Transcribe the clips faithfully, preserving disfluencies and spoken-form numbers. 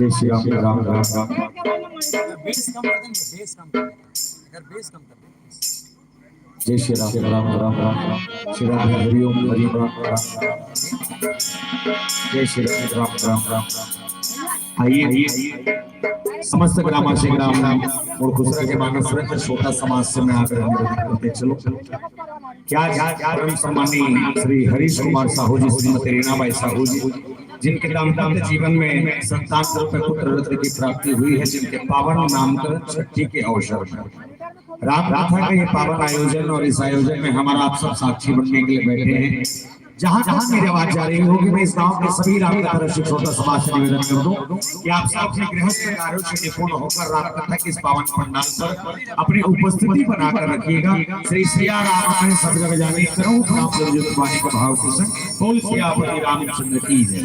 जय श्री राम, राम, राम, राम। बेस कम कर देंगे, बेस कम कर देंगे। अगर बेस कम कर देंगे। जय श्री राम, राम, राम, राम, राम। श्री राम, हरि ओम, हरि ओम, राम, राम। जय श्री राम, राम, राम, राम। आइए, आइए। समस्त ग्रामाध्यक्ष ग्राम मोर खुसरा के मानस रत्न श्रोता समाज से मैं आग्रह निवेदन करते चलो। क्या, क्या, क्या परम सम्माननीय श्री हरीश कुमार साहू जी, श्रीमती रीना बाई साहू जी, जिनके दाम्पत्य जीवन में संतान रत्न पुत्र रत्न की प्राप्ति हुई है, जिनके पावन नामकरण छठी के अवसर पर राम कथा का ये पावन आयोजन और इस आयोजन में हमारा आप सब साक्षी बनने के लिए बैठे हैं। जहां जहां मेरी आवाज जा रही होगी, मैं इस गांव के सभी राम कथा रसिक श्रोता समाज से निवेदन कर दूं कि आप सब अपने गृहस्थ कार्यों से निपुण होकर राम कथा के इस पावन पंडाल पर अपनी उपस्थिति बनाकर रखिएगा। श्री सिया राम है सब जगह जाने, करो राम जगत मानिक भाव के संग। बोल सियापति रामचंद्र की जय।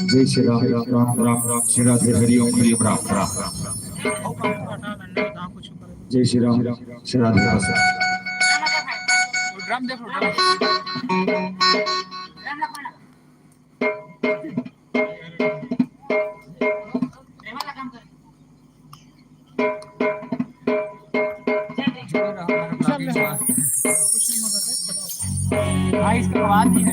जय श्री राम, राम, राम, राम, श्री राधे, हरि ओम, हरि ओम, राम, राम, राम। जय श्री राम, श्री राधे, राधे। भाई, इसका आवाज नहीं है।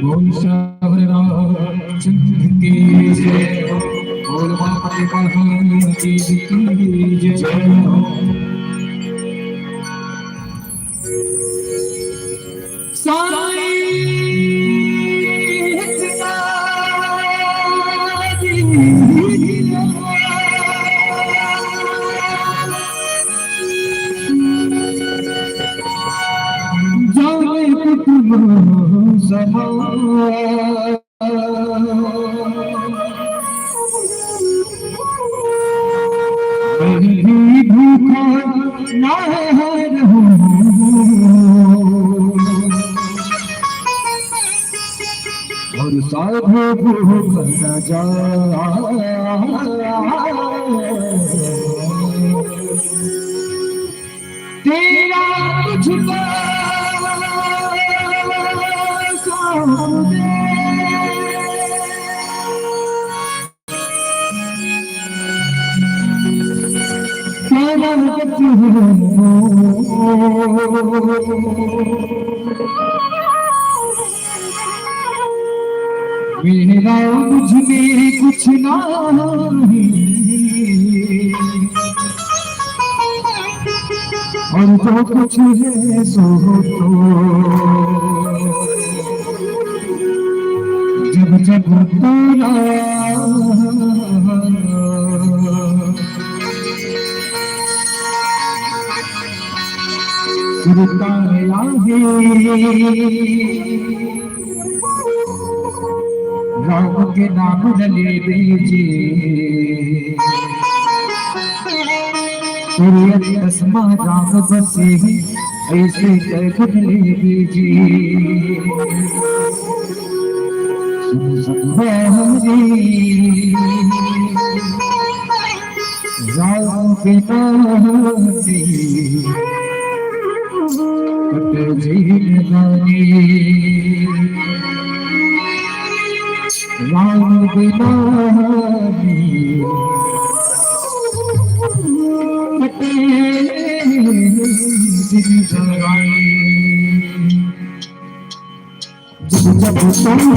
बोल सावरे रामचंद्र की जय, बोल उमापति महादेव की जय। साईं जाने कुटुंब समा मैं भी भूखा ना रहूं और साधु भूख न जा। तेरा तुझको सौंप दे। तेरा तुझको मेरा मुझ में कुछ नहीं, और जो कुछ है सो तो जब जब तेरा सुरता है। राम के नाम न लेवे जे, सूर्य चश्मा राम बसे, ऐसे कर खुद लेवे जे। सुन सतवारी। राम बिना नहीं कटे जिंदगानी, राम बिना नहीं कटे जिंदगानी। जब जब तुम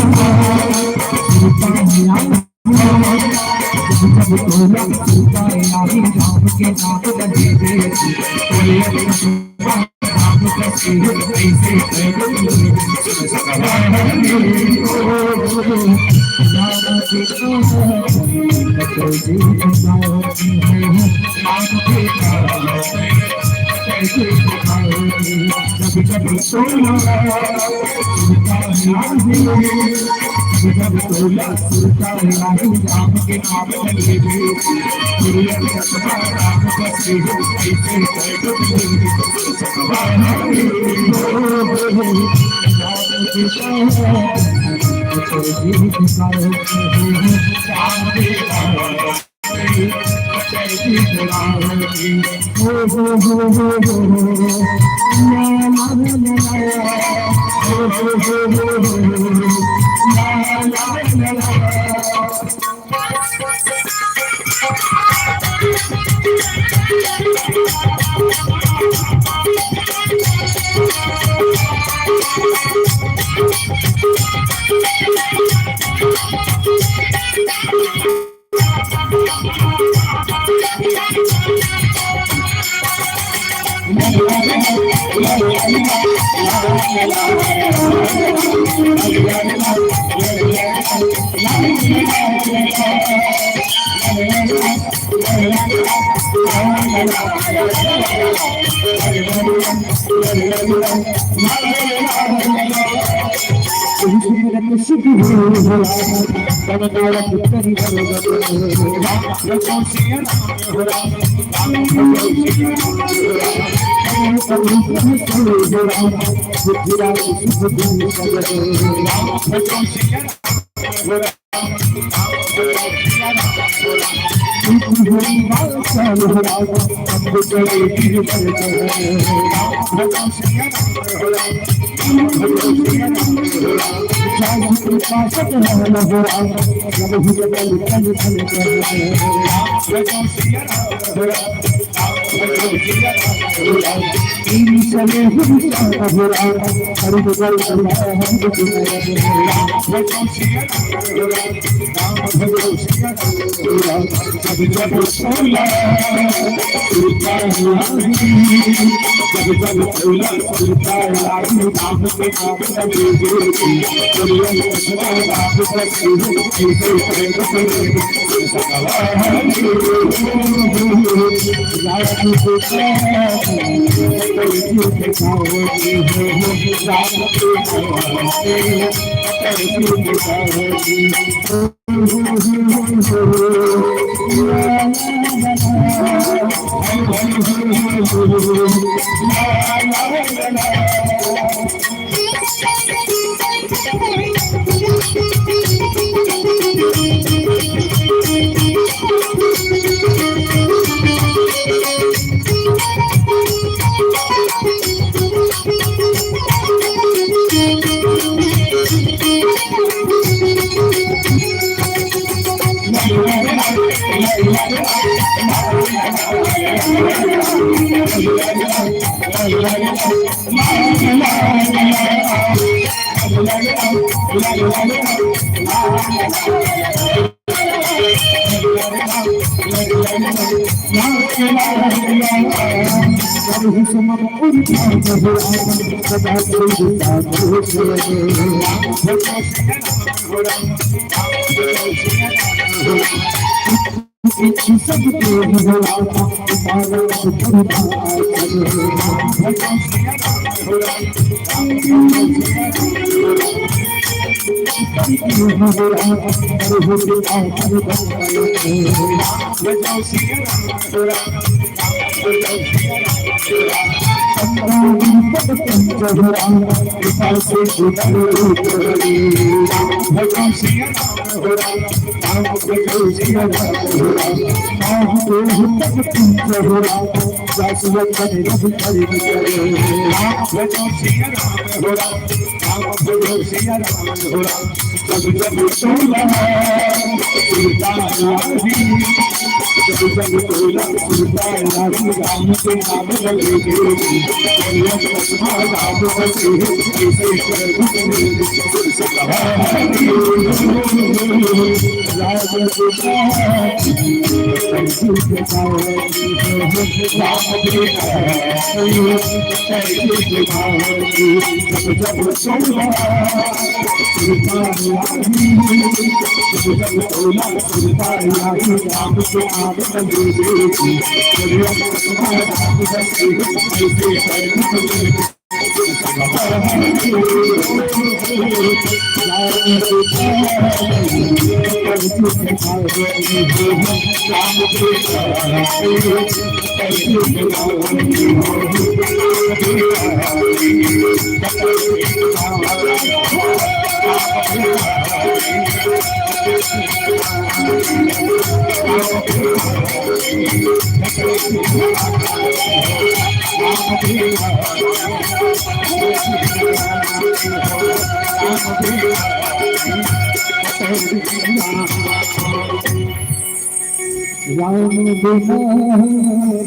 राम बिना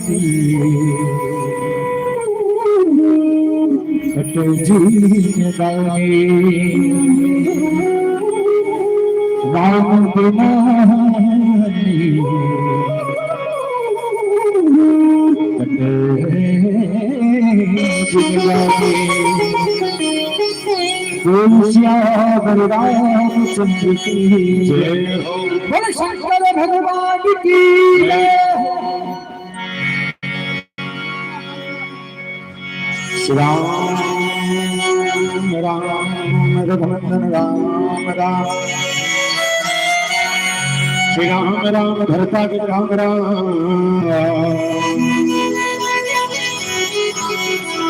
जी कटे जिंदगानी। राम बिना जी कटे जिंदगानी। बोल सियावर रामचंद्र की जय हो। बोल शंकर भगवान की जय हो। श्री राम राम रघुनंदन राम राम। श्री राम राम धरता के राम राम।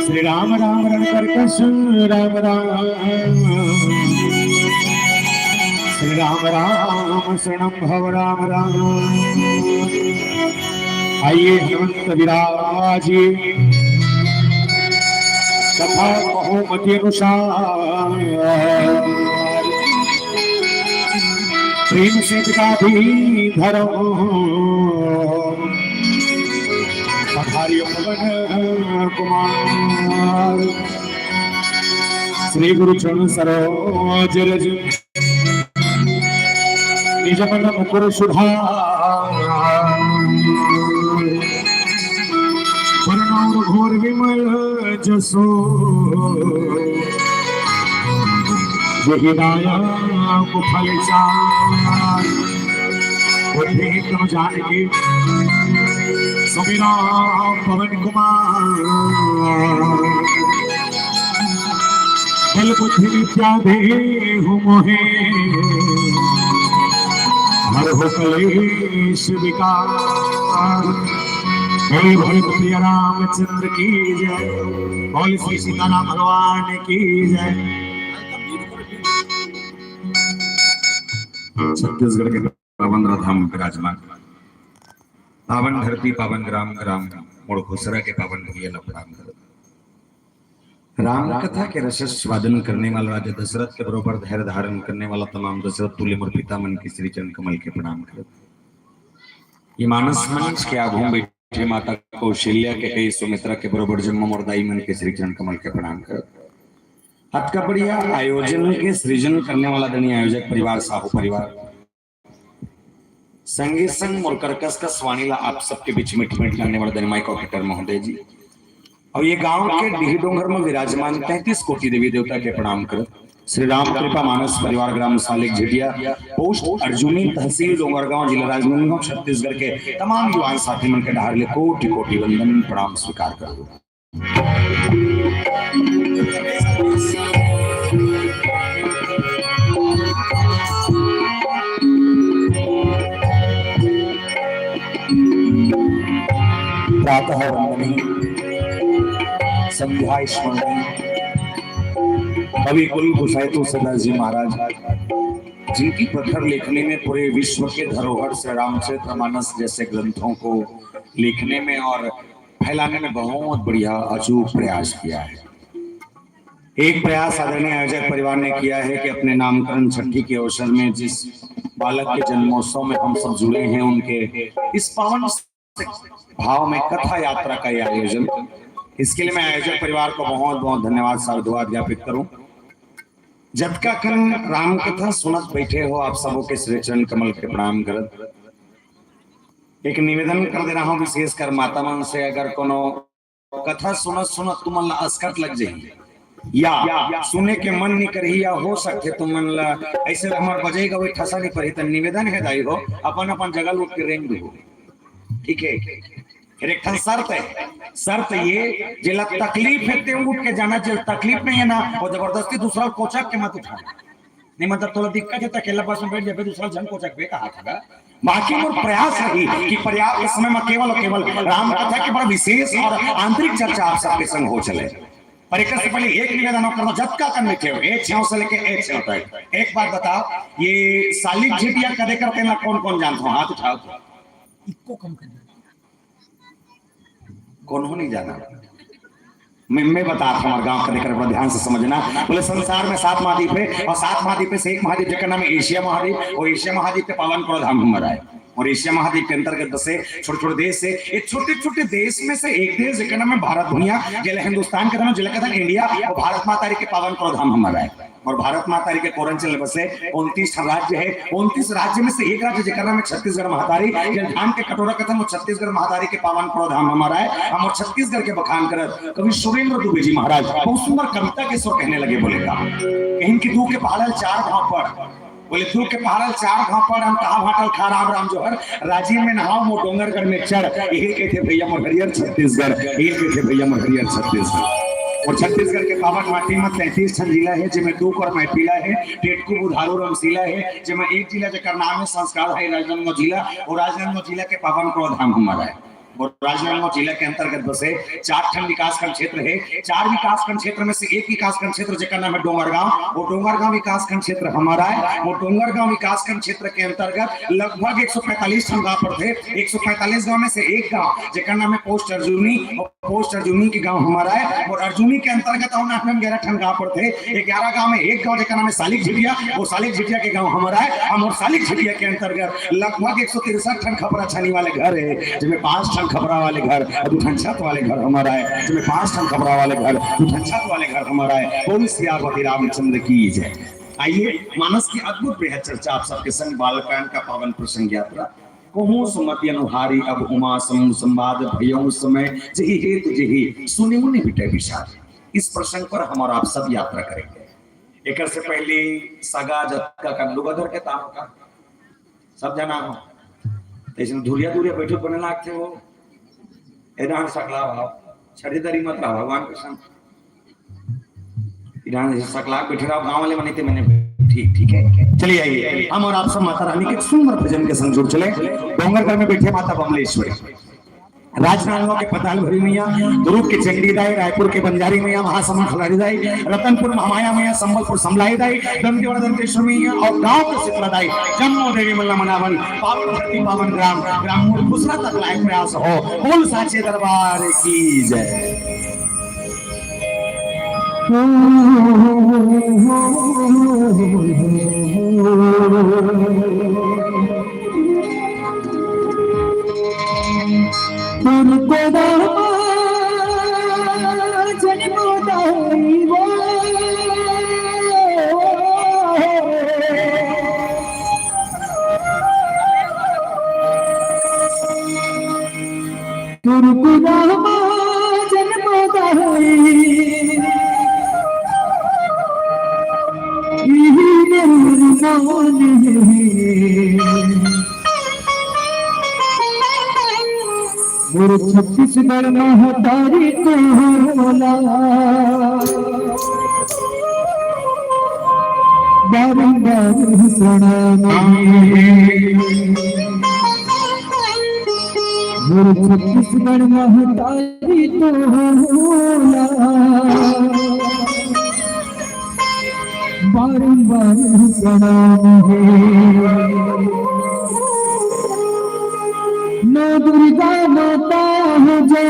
श्री राम राम रणकरकस राम राम। श्री राम राम शरणम भव राम राम। आइए हनुमंत विराज कथा बहुमति अनुसार। प्रेम से जगदाधीश धर्म पधारियो पवन कुमार। श्री गुरु चरण सरोज रज निज मन मुकुर सुधार। वरण और घोर विमल जसो जहि नायक फल चार। बुद्धि तनु जान की सुमिरा पवन कुमार। बल बुद्धि विद्या देहु मोहे हरहु कलेश विकार। बोल भरत प्रिय रामचंद्र की जय। बोल श्री सीताराम भगवान की जय। छत्तीसगढ़ के पावन धाम विराजमान, पावन धरती, पावन ग्राम, ग्राम मोर घोसरा के पावन भुइयां ल प्रणाम करत। राम कथा के रसस्वादन करने वाला राजा दशरथ के बरोबर धैर्य धारण करने वाला तमाम दशरथ तुल्य मोर पिता मन के श्री चरण कमल के प्रणाम करत। ये मानस मंच के आगू में बैठे माता कौशल्या के कई सुमित्रा के बरोबर जम्मो मोर दाई मन के श्री चरण कमल के प्रणाम करत। अतका बढ़िया आयोजन के सृजन करने वाला आदरणीय आयोजक परिवार, साहू परिवार, संगे संग मोर करकस कस वाणी ला आप सबके बीच में ठिमट करने वाला आदरणीय माइक ऑपरेटर महोदय जी, और ये गांव के डीह डोंगर में विराजमान तैंतीस कोटि देवी देवता के प्रणाम करत। श्री राम कृपा मानस परिवार, ग्राम सालिक झिटिया, पोस्ट अर्जुनी, तहसील डोंगरगांव, जिला राजनांदगांव, छत्तीसगढ़ के तमाम युवा साथी मन के डहार ले कोटि कोटि वंदन प्रणाम स्वीकार करत। प्रातः वंदनी संध्या स्मरण। कवि कुल गुसाई तुलसीदास जी महाराज, जिनकी प्रखर लेखनी में पूरे विश्व के धरोहर श्री रामचरित मानस जैसे ग्रंथों को लिखने में और फैलाने में बहुत बढ़िया अचूक प्रयास किया है। एक प्रयास आदरणीय आयोजक परिवार ने किया है कि अपने नामकरण छठी के अवसर में जिस बालक के जन्मोत्सव में हम सब जुड़े हैं, उनके इस पावन भाव में कथा यात्रा का ये आयोजन, इसके लिए मैं आयोजक परिवार को बहुत बहुत धन्यवाद, साधुवाद ज्ञापित करूं। जतका कन राम कथा सुनत बैठे हो, आप सबों के श्री चरण कमल के प्रणाम करत एक निवेदन कर दे रहा हूं, विशेषकर माता मन से, अगर कोनो कथा सुनत सुनत तुमन ला असकट लग जाही या सुने के मन नहीं करही या हो सकथे तुमन ला ऐसे हमर बजई गवई ठसा नहीं पड़ही, त निवेदन है दाई हो, अपन अपन जगह लूट के रेंग दो। ठीक है, फिर एक ठन शर्त है, शर्त ये, जेला तकलीफ है ते उठ के जाना, जेला तकलीफ नहीं है ना, वो जबरदस्ती दूसरा कोचक के मत उठा। नहीं मतलब तोला दिक्कत है त अकेला बस में बैठ जाबे, दूसरा झन कोचक बे कहा था। बाकी मोर प्रयास रही कि पर्याप्त समय में केवल और केवल राम कथा के बड़ा विशेष और आंतरिक चर्चा आप सबके संग हो चले। पर एक से पहले एक निवेदन और करना, जतका कन बैठे हो, ए छेव से लेके ए छेव तक, एक बात बताओ, ये सालिक झिटिया कदे करथे ना, कौन कौन जानत हो, हाथ उठाओ तो। इको कम कर दे। कोनो नहीं जाना। मैं, मैं बता हमारे गांव का, लेकर बड़ा ध्यान से समझना। बोले, संसार में सात महाद्वीप है और सात महाद्वीप में से एक महाद्वीप जेकर नाम है एशिया महाद्वीप, और एशिया महाद्वीप के पावन करो धाम हमारा है। और एशिया महाद्वीप के अंतर्गत बसे छोटे छोटे देश है। ये छोटे छोटे देश में से एक देश जेकर नाम है भारत भुइया, जेला हिंदुस्तान के नाम, जेला कहते हैं इंडिया, और भारत माता के पावन करो धाम हमारा है। और भारत माता के कोरंचल बसे उनतीस ठन राज्य है। उनतीस राज्य में से एक राज्य जेकर नाम है छत्तीसगढ़ महतारी, जेला धान के कटोरा कथन, वो छत्तीसगढ़ महतारी के पावन करो धाम हमारा है। हम और छत्तीसगढ़ के बखान करत कवि सुरेंद्र दुबे जी महाराज बहुत सुंदर कविता के स्वर कहने लगे, बोले का, कहीं कि दू के पहाड़ल चार घाव पड़, बोले दू के पहाड़ल चार घाव पड़, हम कहा भाटल खा राम राम जोहर, राजिम में नहाओ, मोर डोंगरगढ़ में चढ़, यही कहते भैया मोर हरियर छत्तीसगढ़, यही कहते भैया मोर हरियर छत्तीसगढ़। और छत्तीसगढ़ के पावन माटी में तैंतीस ठन जिला है, जेमे दू कर मैपिला है, टेटकू, बुधारू, रमसीला है, जेमे एक जिला जेकर नाम है संस्कार है राजनांदगांव जिला, और राजनांदगांव जिला के पावन करो धाम हमारा है। और राजनांदगांव जिला के अंतर्गत बसे चार ठन विकासखंड क्षेत्र है। चार विकासखंड क्षेत्र में से एक विकासखंड क्षेत्र जेकर नाम है डोंगरगांव, वो डोंगरगांव विकासखंड क्षेत्र हमारा है। वो डोंगरगांव विकासखंड क्षेत्र के अंतर्गत लगभग एक सौ पैंतालीस ठन गांव पड़थे। एक सौ पैंतालीस गांव में से एक गांव जेकर नाम है पोस्ट अर्जुनी, और पोस्ट अर्जुनी के गांव हमारा है। और अर्जुनी के अंतर्गत और नाम ग्यारह ठन गांव पड़थे। ग्यारह गांव में एक गांव जेकर नाम है सालिक झिटिया, वो सालिक झिटिया के गांव हमारा है। हम और सालिक झिटिया के अंतर्गत लगभग एक सौ तिरसठ ठन खपरा छानी वाले घर है, जेमे पांच ठन खपरा वाले घर, दू ठन छत वाले घर हमारा है, जेमे पांच ठन खपरा वाले घर, दू ठन छत वाले घर हमारा है। बोल सियापति रामचंद्र की जय। आइए, मानस की अद्भुत बेहद चर्चा आप सबके संग, बालकांड का पावन प्रसंग यात्रा। कहूँ सुमति अनुहारी अब उमा सम-, संवाद भयउ समय, जेहि हेतु जेहि सुनि मुनि बिटय विषाद। इस प्रसंग पर हम और आप सब यात्रा करेंगे। एकर से पहले सगा जतका कन लुगा धर के ताम का सब जना हो। तइसन धुरिया धुरिया बैठो बने लागथे हो। ए डांड सकला भाव, छठीदारी मत रहा भगवान के संग। इधर से सकला बैठे रहो, गांव वाले बने थे, मैंने ठीक, ठीक है। चलिए आइए, हम और आप सब माता रानी के सुंदर भजन के संग जुड़ चले। डोंगरगढ़ में बैठे माता बमलेश्वरी, राजनांदगांव के पताल भरी मैया, दुर्ग के चंडी दाई, रायपुर के बंजारी मैया, महासमुंद खिलाड़ी दाई, रतनपुर महामाया मैया, संबलपुर समलाई दाई, दंतेवाड़ा दंतेश्वर मैया और गांव के शीतला दाई, जम्मो देवी मल्ला मनावन, पावन धरती पावन ग्राम, ग्राम मूल दूसरा तक लायक प्रयास हो। बोल साचे दरबार की जय। तुरकुरामा जन्म दाई, इही मोर मान है। मोर छत्तीसगढ़ महतारी तोला बारंबार प्रणाम है। मोर छत्तीसगढ़ महतारी तोला बारंबार प्रणाम हे। नौ दुर्गा माता हो जा,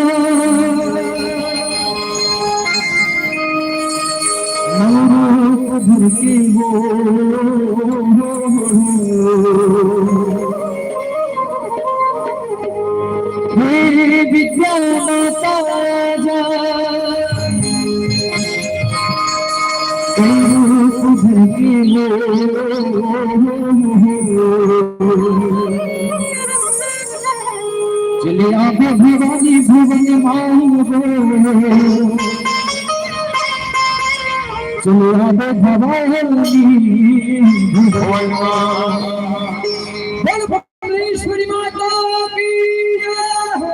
नौ रूप धर के वो। हे विद्या माता जा, रूप धर के वो। चले आबे भवानी भुवन माई हो। चले आबे भवानी भुवन माई। बोल कमलेश्वरी माता की जय।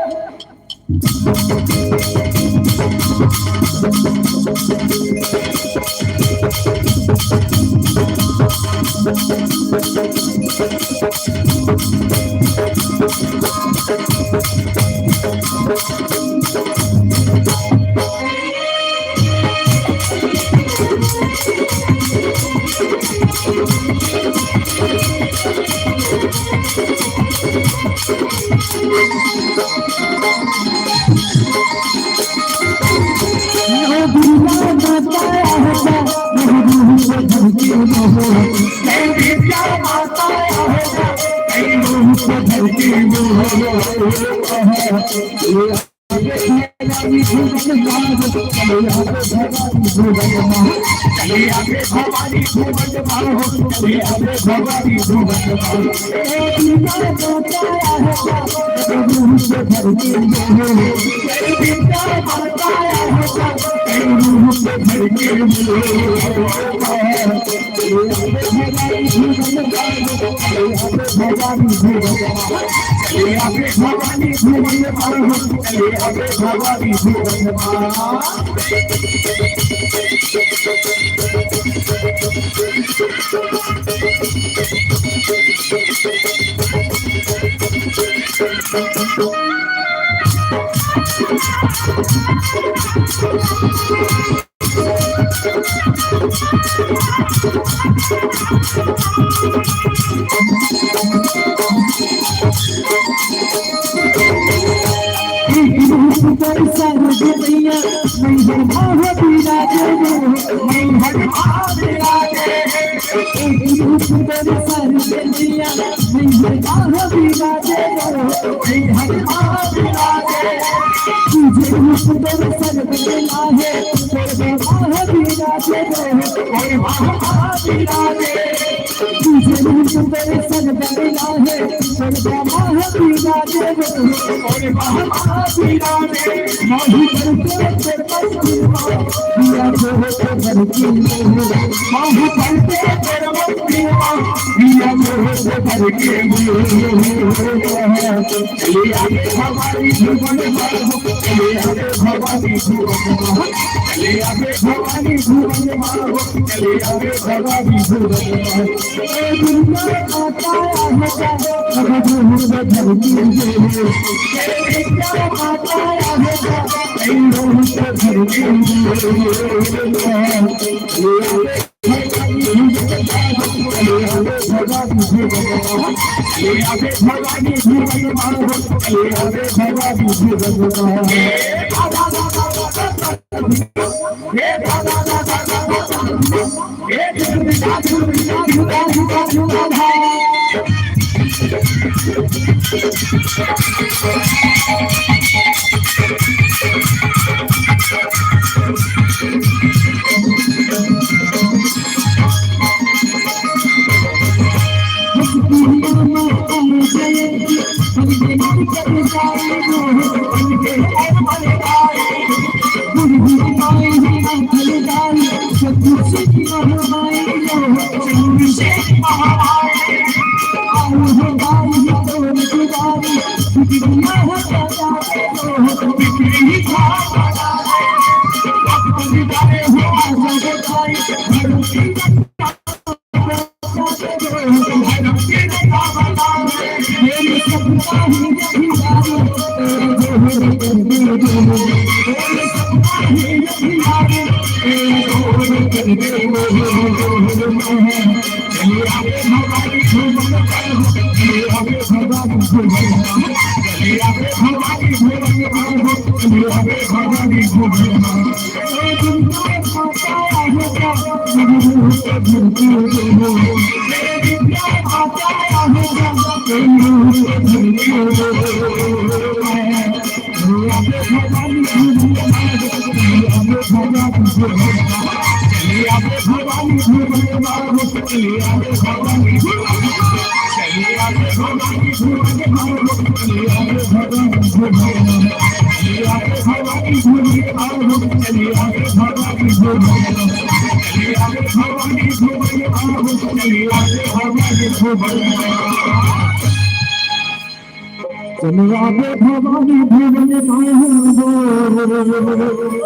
चले आवे भवानी भुवन माया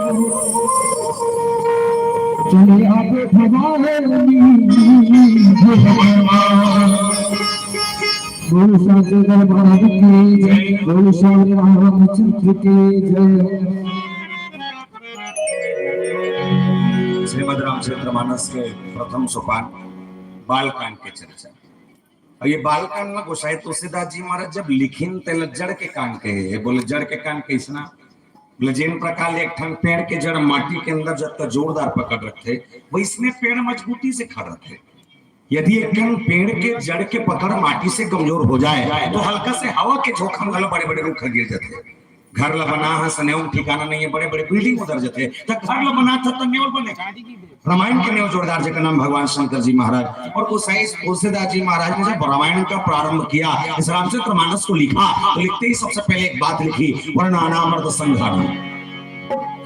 हो। चले आवे भवानी भुवन माया। बोल साचे दरबार की जय, बोल साचे रामचंद्र की जय। श्रीमद् रामचरित मानस के प्रथम सोपान बालकांड के चर्चा। अउ ये बालकांड में गोसाई तुलसीदास जी महाराज जब लिखिन, तेला जड़ के कांड कहे हे। बोले, जड़ के कांड कइसना? बोले, जिन प्रकार ले एक ठन पेड़ के जड़ माटी के अंदर जब तक जोरदार पकड़ रखथे, वइसने पेड़ मजबूती से खड़ रथे। यदि एक ठन पेड़ के जड़ के पकड़ माटी से कमजोर हो जाए, तो हल्का से हवा के झोंका में घलो बड़े-बड़े रूख ह गिर जाथे। घर ला बना ह, सनेव ठिकाना नहीं है, बड़े-बड़े building उधर जाथे, त घर ला बना था, त नेवल बने। रामायण के नेव जोरदार, जेकर नाम भगवान शंकर जी महाराज। और गोसाई तुलसीदास जी महाराज ने जब रामायण का प्रारंभ किया, इस रामचरित मानस को लिखा, तो लिखते ही सबसे पहले एक बात लिखी, वर्णानामर्थ संघान,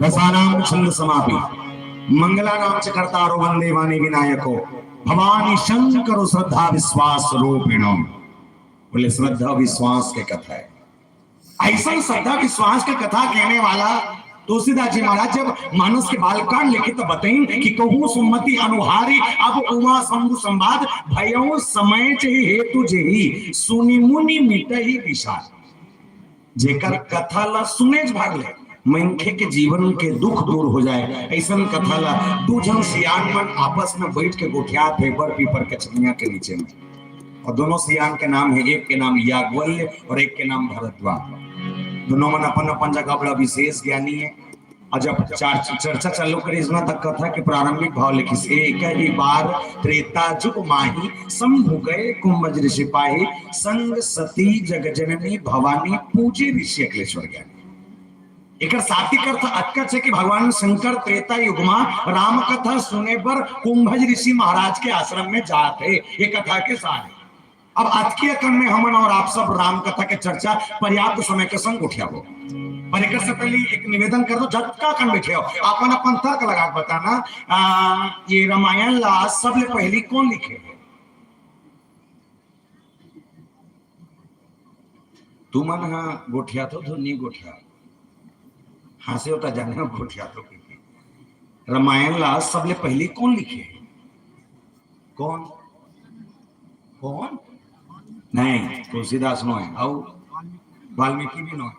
रसानाम छंद समापि, मंगलानाम च कर्तारो वंदे वाणी विनायको, भवानी शंकर श्रद्धा विश्वास रूपिणो। बोले, श्रद्धा विश्वास के कथा है। अइसन श्रद्धा विश्वास के कथा कहने वाला तुलसीदास जी महाराज जब मानस के बालकांड लिखे, तो बताइन कि कहूँ सुमति अनुहारी, अब उमा शंभु संवाद, भयउ समय जेहि हेतु जेहि, सुनि मुनि मिटहि विषाद। जेकर कथा ला सुनेच भर ले, मनखे के जीवन के दुख दूर हो जाए, अइसन कथा ला दू झन सियान मन आपस में बैठ के गोठियात हे बड़ पीपर के छइहां के नीचे में। और दोनों सियान के नाम हे, एक के नाम याज्ञवल्क्य और एक के नाम भरद्वाज। दोनों मन अपन अपन जगह बड़ा विशेष ज्ञानी हे। और जब चर-, चर्चा चालू करिस ना, त कथा के प्रारंभिक भाव लिखिस, एक ही बार त्रेता जुग माही, शंभु गए कुंभज ऋषि पाही, संग सती जग जननी भवानी, पूजे ऋषि अखिलेश्वर ज्ञानी। एकर शाब्दिक अर्थ अतका हे कि भगवान शंकर त्रेता युग मा राम कथा सुने बर कुंभज ऋषि महाराज के आश्रम में जात हे। ये कथा के सार हे। अब अतकी अकन में हमन और आप सब राम कथा के चर्चा पर्याप्त समय के संग उठियाबो। पर एकर से पहले एक निवेदन कर दो, जतका कन बैठे हो, अपन अपन तर्क लगा के बताना, आ, ये रामायण ला सबले पहली कौन लिखे? तुमन हा गोठियाथो धुन नी गोठिया, हाँसे होता जाने हो गोठियाथो। रामायण ला सबले पहली कौन लिखे? कौन? कौन? नहीं, तुलसीदास नोहे, अउ वाल्मीकि भी नोहे।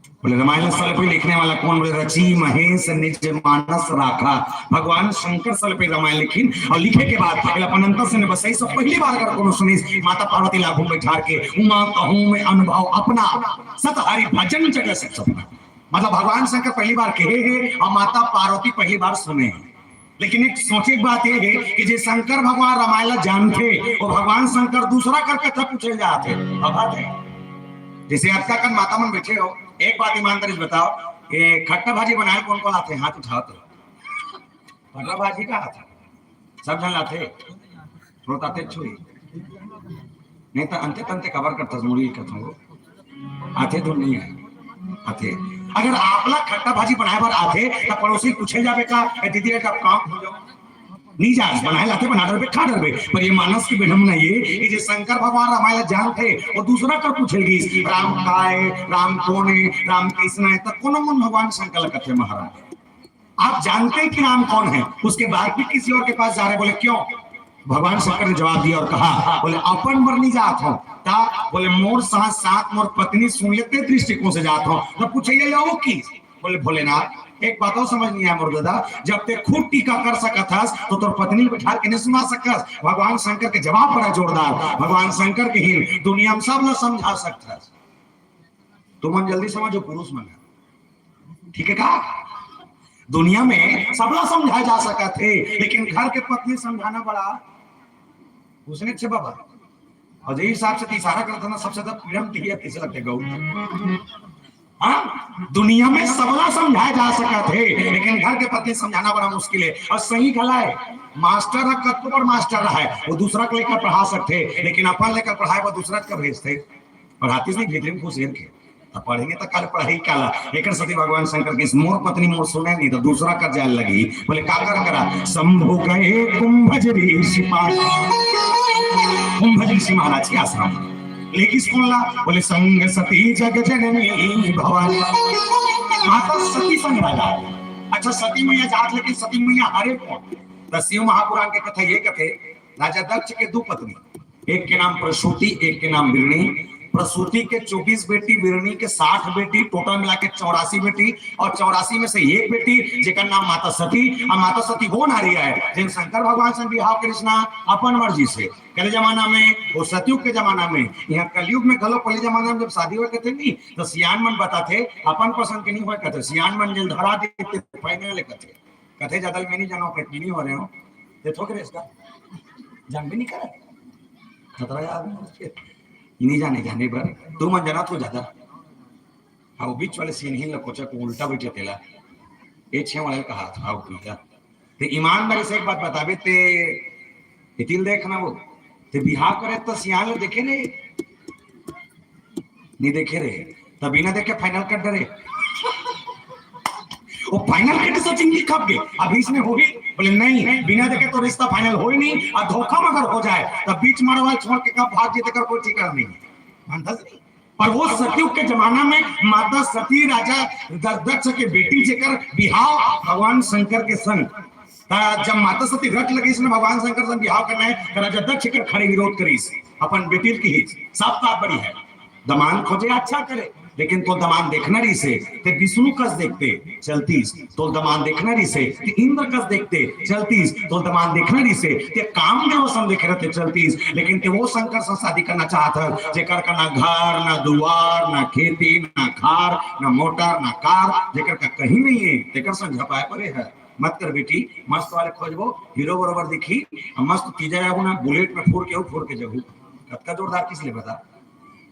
बोले, रामायण ला सबले पहली लिखने वाला कौन? बोले, रचि महेश निज मानस राखा। भगवान शंकर सबले पहली रामायण लिखिन और लिखे के बाद अगर अपन अंतर से ने बसई सब पहली बार अगर कोनो सुनिस, माता पार्वती ला घूम बैठार के, उमा कहूँ में अनुभव अपना, सत हरि भजन जग सुख सपना। मतलब भगवान शंकर पहली बार कहे हे और माता पार्वती पहली बार सुने हे। लेकिन एक सोचे के बात ये हे कि जे शंकर भगवान रामायण ला जानथे, वो भगवान शंकर दूसरा कर कथा पूछे जात हे। अब बात हे, जैसे अतका कन माता मन बैठे हो, एक बात ईमानदारी से बताओ, ये खट्टा भाजी बनाए कौन कौन आथे? हाथ उठाओ तो। खट्टा भाजी का आथे? सब झन लाथे। रोताते छुई। नहीं तो अंते तंते कबर करता मुड़ी कथंगो। आथे तो नहीं है। आथे। अगर आपला खट्टा भाजी बनाए बर आथे, त पड़ोसी पूछे जाबे का, "ए दीदी, एक काम हो जाओ।" नहीं जा, बनाए लाथे, बना डरबे, खा डरबे। पर ये मानस की विडंबना ये कि जे शंकर भगवान रामायण जानथे, वो दूसरा कर पूछे गिस, "राम का है, राम कौन है, राम कैसना है?" त कोनो मन भगवान शंकर ला कथे महाराज। आप जानते हैं कि राम कौन है, उसके बाद भी किसी और के पास जा रहे, बोले, "क्यों?" भगवान शंकर ने जवाब दिया और कहा, बोले, अपन बर नहीं जात हो, का? बोले, मोर साथ साथ मोर पत्नी सुन ले, ते दृष्टिकोण से जात हो। तो पूछे, ये वो की? बोले, भोलेनाथ, एक बात और समझ नहीं आया मोर दादा, जब ते खुद टीका कर सकत हस तो तोर पत्नी ल बैठा के नहीं सुना सकस? भगवान शंकर के जवाब बड़ा जोरदार, भगवान शंकर के ही दुनिया में सब ला समझा सकत हस। तुमन जल्दी समझो पुरुष मन, ठीक है का? दुनिया में सबला समझाया जा सकत हे, लेकिन घर के पत्नी समझाना बड़ा उसने छे बाबा। और जे हिसाब से इशारा करता ना, सबसे ज्यादा प्रेम तिहिया किसे लगते गौ। हाँ, दुनिया में सबला समझाया जा सकत हे, लेकिन घर के पत्नी समझाना बड़ा मुश्किल है। और सही घला है, मास्टर ह कतको बड़ मास्टर है, वो दूसरा के लेकर पढ़ा सकते, लेकिन अपन लेकर पढ़ाए वो दूसरा के भेजते। पढ़ातीस नहीं, भीतरी में घुसेर के। तो पढ़ेंगे तो काल पढ़ाई काला। एकर सती भगवान शंकर के, मोर पत्नी मोर सुने नहीं तो दूसरा कर जाए लगी। बोले, का कर करा? शंभु कहे कुंभज ऋषि पास। कुंभज ऋषि महाराज के आश्रम। लेकिस कौन ला? बोले, संग सती जग जननी भवानी। माता सती संग राजा। अच्छा, सती मैया जात, लेकिन सती मैया हरे कौन? तो शिव महापुराण के कथा ये कथे, राजा दक्ष के दो पत्नी, एक के नाम प्रसूति, एक के नाम बिरणी। प्रसूति के चौबीस बेटी, बिरणी के साठ बेटी, टोटल मिला के चौरासी बेटी, और चौरासी में से एक बेटी जेकर नाम माता सती। और माता सती वो नारी है जिन शंकर भगवान से बिहाव करिस ना अपन मर्जी से। पहले जमाना में, वो सतयुग के जमाना में, यहाँ कलयुग में घलो पहले जमाना में जब शादी हुआ करते नहीं, तो सियान मन बताते, अपन पसंद के नहीं हुआ करते, सियान मन जेल धरा देते, फाइनल करते। कथे ज्यादा मैं नहीं जाना, प्रेग्नेंट नहीं हो रहे हो, ये थोक रहे इसका जान भी नहीं करे। खतरा यार, ये नहीं जाने, जाने पर तू मन जाना तो ज्यादा। हाँ, वो बीच वाले सीन ही लकोचा को उल्टा बैठे तेला, ये छे वाले कहा था, हाँ, उल्टा। ते ईमानदारी से एक बात बताबे, ते इतिल देखना वो, ते बिहाव करे तो सियान लो देखे रे, नहीं देखे रे, तब बिना देखे फाइनल कर डरे। वो फाइनल कट से जिंदगी खप गई। अभी इसमें होही? बोले, नहीं, बिना देखे तो रिश्ता फाइनल हो ही नहीं। और धोखा में अगर हो जाए, तब बीच मारवाल छोड़ के कब भाग जीते कर कोई ठिकाना नहीं है। मानता नहीं। पर वो सतयुग के जमाना में माता सती राजा द-, दक्ष के बेटी जेकर बिहाव भगवान शंकर के संग, त जब माता सती रट लगी इसने भगवान शंकर से बिहाव करना है, त राजा दक्ष कर खड़े विरोध करीस, अपन बेटी की ही साफ साफ बड़ी है, दमान खोजे अच्छा करे, लेकिन तो दमान देखना रही से, ते विष्णु कस देखते चलतीस, तो दमान देखना रही से, ते इंद्र कस देखते चलतीस, तो दमान देखना रही से, ते कामदेव सन देखे रहते चलतीस, लेकिन ते वो शंकर से शादी करना चाहत है, जेकर का ना घर, ना दुआर, ना खेती, ना खार, ना मोटर, ना कार, जेकर का कहीं नहीं है, तेकर संग झपाए पड़े है। मत कर बेटी, मस्त वाले खोजबो, हीरो बरोबर दिखी, आ मस्त तीजा जाहू ना, बुलेट में फूर के हो, फूर के जाहू। कतका जोरदार किस ले बता?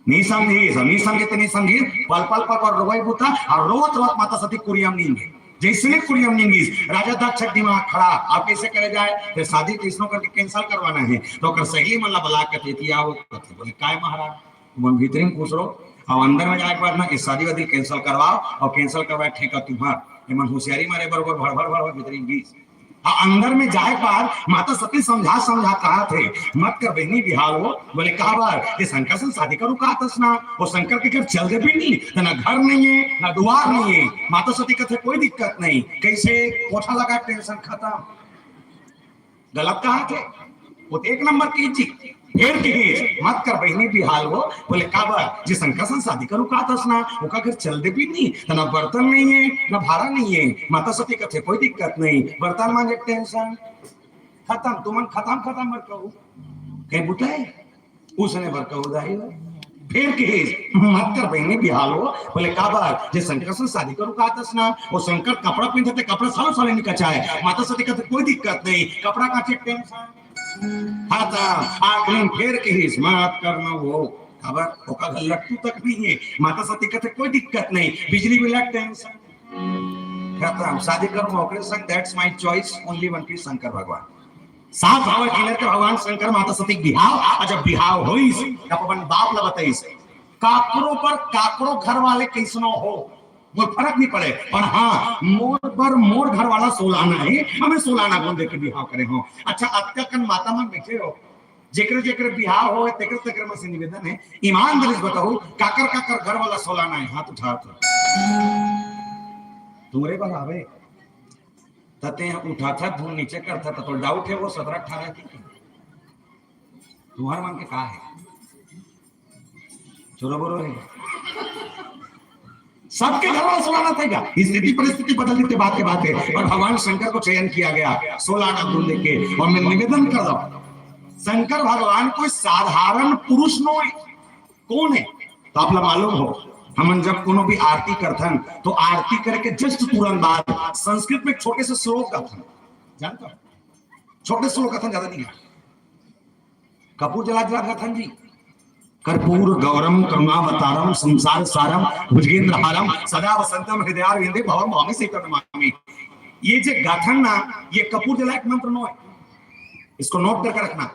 नहीं समझी, सब नहीं समझे तो नहीं समझी। पल पल पल पल रोवाई बुता, और रोवत रोवत माता सती कुरियम नहीं है। जैसे ने कुरियम नहीं गीस, राजा दक्ष दिमाग खराब, आप कैसे करे जाए? फिर शादी कैसनो करके कैंसिल करवाना है, तो ओकर सहेली मन ला बला के तेती आओ, कथे बोले, "काय महाराज, तुमन भीतरी में खुश रहो, और अंदर में जाए के बाद ना ये शादी वादी कैंसिल करवाओ, और कैंसिल करवाए ठेका तुम्हार।" ये मन होशियारी मारे बरोबर भड़ भड़ भड़ भड़ भीतरी में गीस। आ अंदर में जाए के बाद माता सती समझा समझा कहा थे, "मत कर बहनी बिहाव वो।" बोले, "कहा बार ये शंकर से शादी करू कहा तस ना, वो शंकर के घर चल दे भी नहीं, तो ना घर नहीं है, ना दुआर नहीं है।" माता सती कहते, "कोई दिक्कत नहीं, कैसे कोठा लगा, टेंशन खत्म।" गलत कहा थे, वो तो एक नंबर की जी। फिर कही, "मत कर बहनी बिहाव वो।" बोले, "काबर? जे शंकर से शादी करू कहा तस ना, ओका घर चल दे भी नहीं, तो ना बर्तन नहीं है, ना भाड़ा नहीं है।" माता सती कहते, "कोई दिक्कत नहीं, बर्तन मांजे टेंशन खत्म, तुमन खत्म खत्म मत कहो, कहीं बुता है, उसने बर कहो दाई हो।" फिर कही, "मत कर बहनी बिहाव वो।" बोले, "काबर? जे शंकर से शादी करू कहा तस ना, वो शंकर कपड़ा पहनते थे, कपड़ा सालों सालों नहीं कचाए।" माता सती कहते, "कोई दिक्कत नहीं, कपड़ा काचे टेंशन।" हाँ, त आखिरी में फेर कहिस, "मत करना वो।" काबर? ओका घर लट्टू तक नहीं है। माता सती कहते, "कोई दिक्कत नहीं, बिजली बिल टेंशन खत्म, शादी करूंगा ओकरे संग, that's my choice, only one piece Shankar भगवान।" साफ भाव किनर के भगवान शंकर माता सती के बिहाव, और जब बिहाव होइस, तब अपन बाप ला बताइस, "काकरो पर काकरो घर वाले कैसनो हो, मोर फर्क नहीं पड़े, पर हाँ, मोर बर मोर घर वाला सोलाना है, हमें सोलाना बोल दे के बिहाव करे हो।" अच्छा, अतका कन माता मन बैठे हो, जेकरे जेकरे बिहाव हो, तेकरे तेकरे मन से निवेदन है, ईमानदारी से बताओ, काकर काकर घर वाला सोलाना है, हाथ उठा तो। तुम्हरे बर आवे, तते उठाथा धुन नीचे करथा, तो डाउट है वो सतरा अठारा की। तुम्हार मन के का हे? चोरो बोरो हे। सबके घर वाला सुलाना था क्या? स्थिति परिस्थिति बदल देते, बात के बात हे। और भगवान शंकर को चयन किया गया सोलह आना दूध देके। और मैं निवेदन कर रहा हूं, शंकर भगवान कोई साधारण पुरुष नो हे। कोन हे? तो आप ला मालूम हो, हमन जब कोनो भी आरती करथन तो आरती करे के just तुरंत बाद संस्कृत में एक छोटे से श्लोक गाथन, जानता हो? छोटे श्लोक गाथन, ज्यादा नहीं गाथन। कपूर जला जला गाथन जी, कर्पूर गौरम करुणावतारम संसार सारम भुजगेंद्र हारम सदा वसंतम हृदयारविंदे भवम भवामी सीतम नमामि। ये जे गाथन ना, ये कपूर जलाए के मंत्र नो हे, इसको नोट करके रखना।